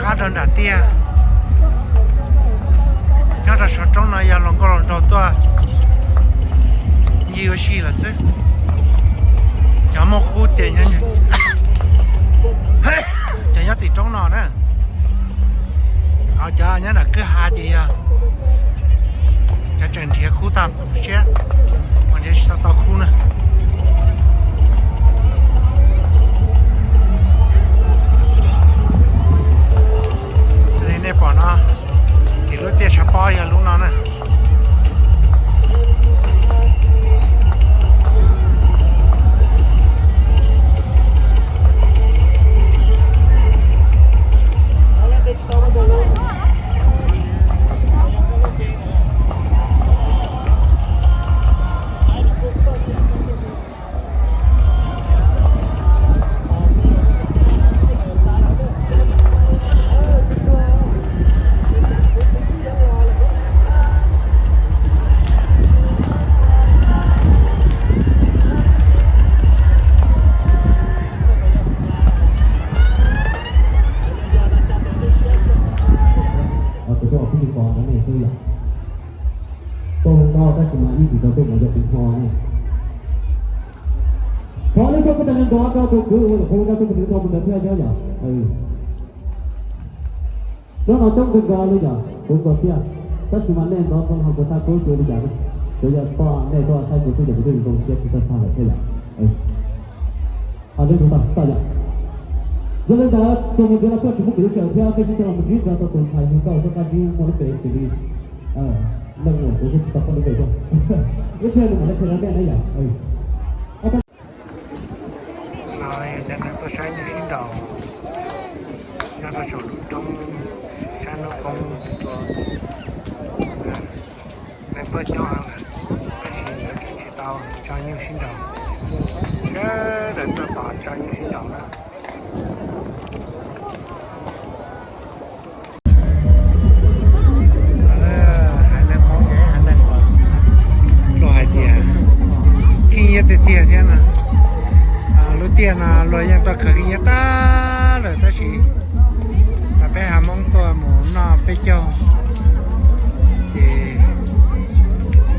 Ab rau nram tiaj, nyob rau saum roob no yog hluas nkauj hluas nraug tuaj ncig ua si lawm xwb. Cov muaj khub ces cov nyob tim roob no na, ho cov nyob nram kwj ha ces yog cov tseem nrhiav khub tag siab, uas nrhiav tsis tau tau khub na. Xws li nej pom no, ces lub tiaj tshav pob yog lub no na. Kuv tuaj ua phooj ywg pov ntawv nej xwb yom. Tuaj ntau tab sis mas ib txwm rau tuaj mus yog kuv hmo ne. Thov lub suab koj tas nrov rau tus kwv ua nyuam qhuav ua rau txoj mus nrov thiab yog yom. Roob no coob kawg nkaus li yom, kuv nkaus thiab. Tab sis mas nej nrov zoo ho kuv txhaj kub cuag li cas ne. Kuv yog poj nej tuaj saib kuv xwb ces kuv twb zoo siab tsis txawj txhaj lawm thiab yom. Ho lub ntawd tau yom. Yog li ntawd txuas mus ntxiv los koj tsis muaj kev yuav tsum thiab, koj sib coj los mus ntsib nrog rau tus ntxhais hu nkauj txoj qab zib muaj lub npe xws li leej muam kuv kuj tsis tau poj lub npe thiab. Ib pliag nws mam li qhia rau nej na yom. No yog cov neeg tuaj saib nyuj sib nraus nyob rau saum lub roob sab hnub poob. Neeg tuaj coob heev lawm, tab sis lawv tseem tsis tau tso nyuj sib nraus. Sawv daws tuaj tos tso nyuj sib nraus na. Haiv neeg Hmoob ces haiv neeg uas luag hais tias khib nyiab tiag tiag thiab no. Lub tiaj no luag yeej tuaj khaws khib nyiab tag lawm tab sis peb haiv Hmoob tuaj mus noj peb caug ces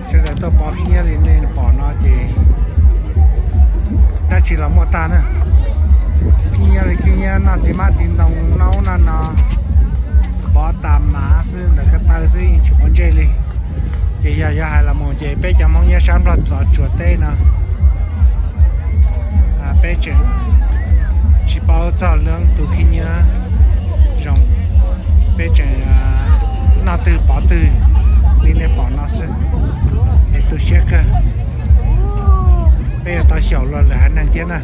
sawv daws tuaj pov khib nyiab li nej pom no ces dab tsi los muaj tag na. Khib nyiab li khib nyiab, noj txiv hmab txiv ntoo, noj ub noj no, pov tas mas xwb, ntawm ko taw xwb yeej tsis quav ntsej li. Ces yog yuav hais los mus ces peb cov Hmoob nyob sab Nplog Txos Tsuas teb no peb tseem tsis paub txog leej tus khib nyiab zoo, peb tseem noj twg pov twg li nej pom no xwb, es tu siab kawg. Peb yuav tau xyaum luag lwm haiv neeg thiab na.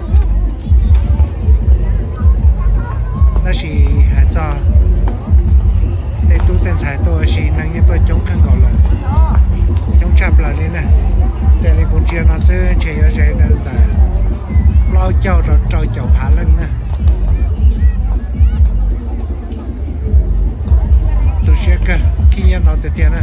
Tab sis hais txog tej tub tej ntxhais tuaj ua si neeg yeej tuaj coob kawg nkaus lawm, coob tshaj plaws li na. Raws li kuv ntsia no xwb ntshe yuav ze ntawm plaub caug rau rau caum phav leej na. Tu siab kawg, khib nyiab ntau tiag tiag na.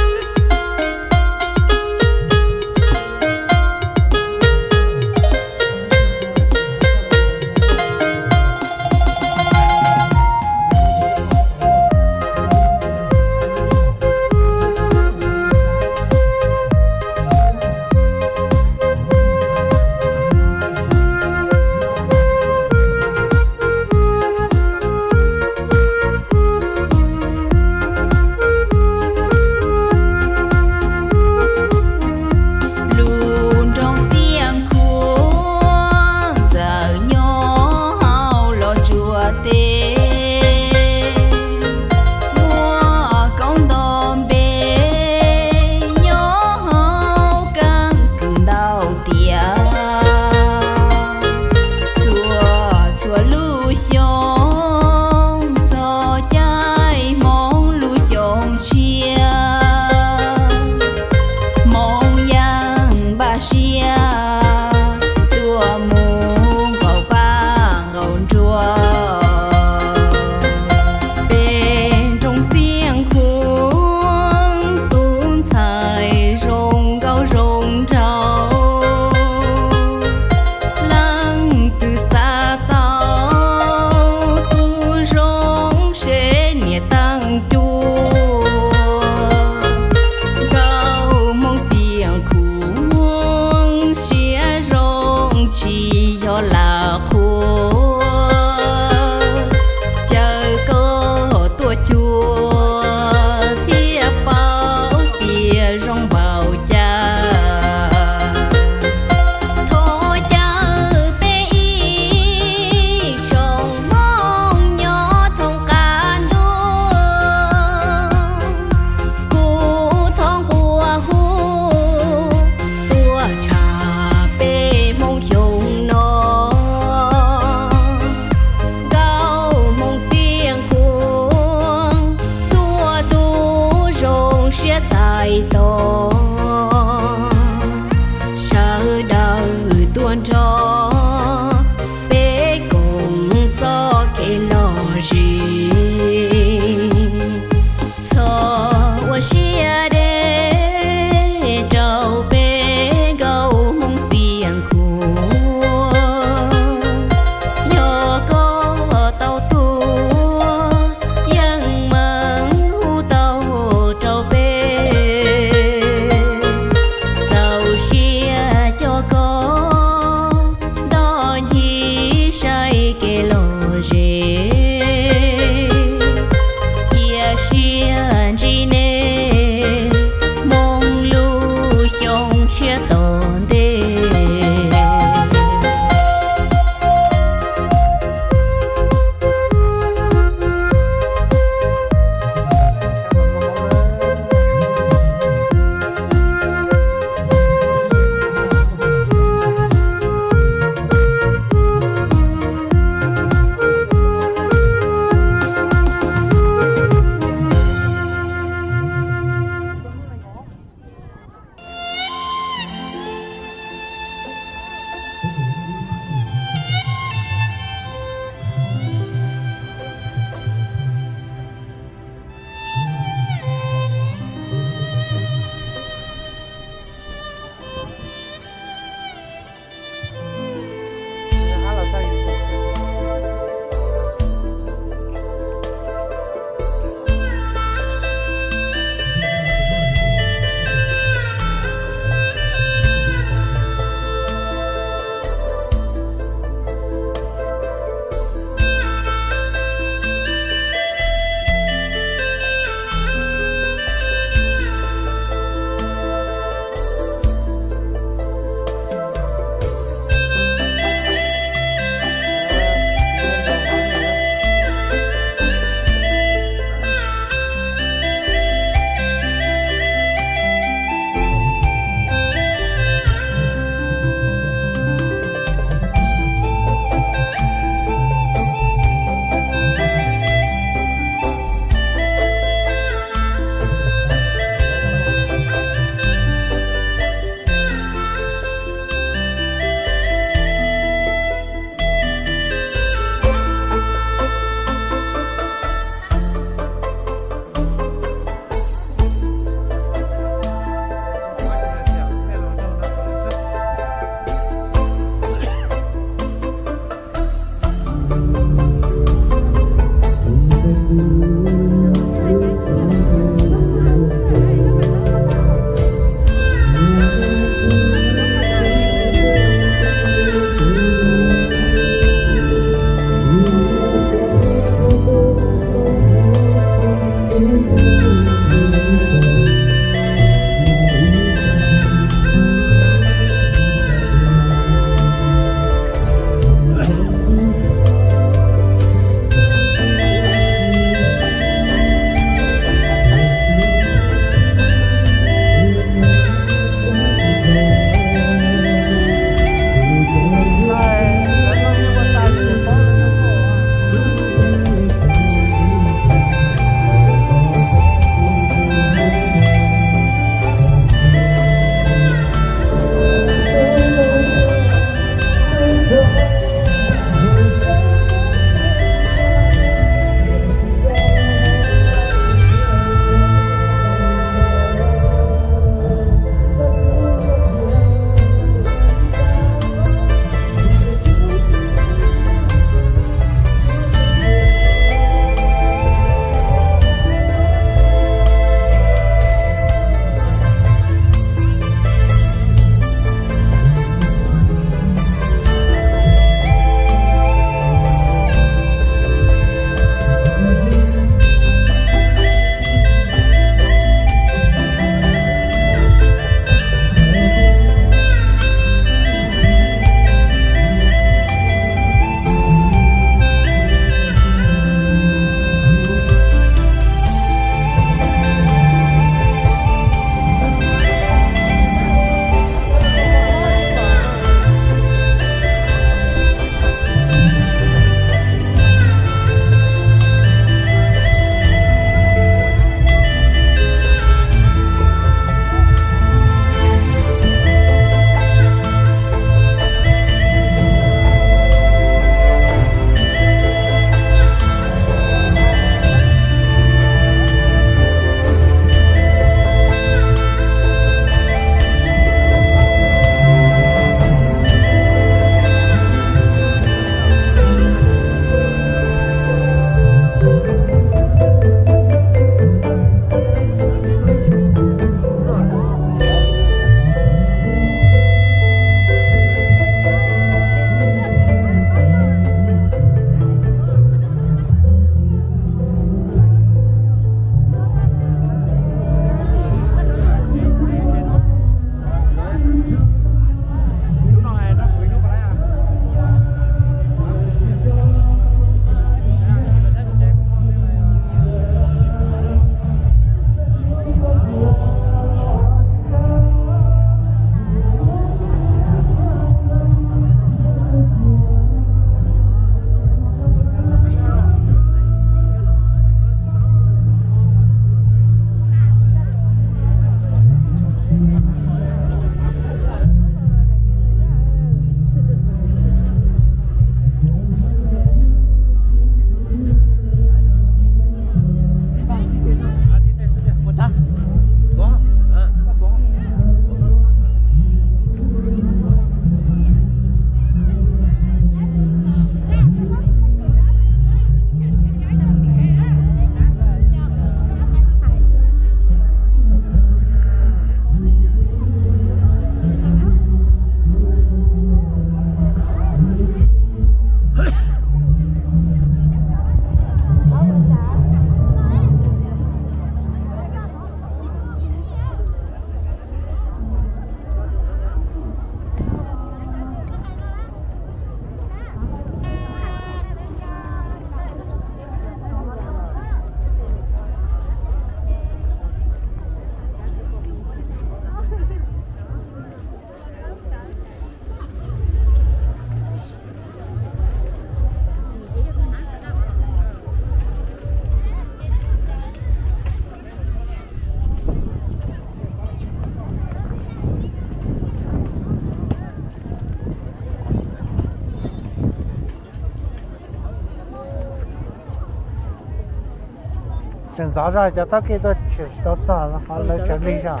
Tseem ntxov zog cov taub kev tuaj tsis tau txog qhov lawv tsaws lig zog.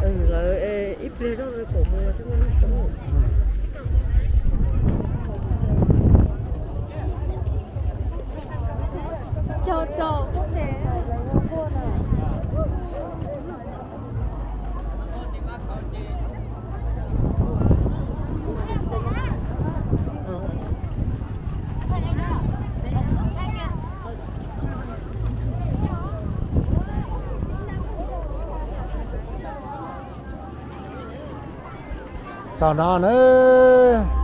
Xaus no nawb.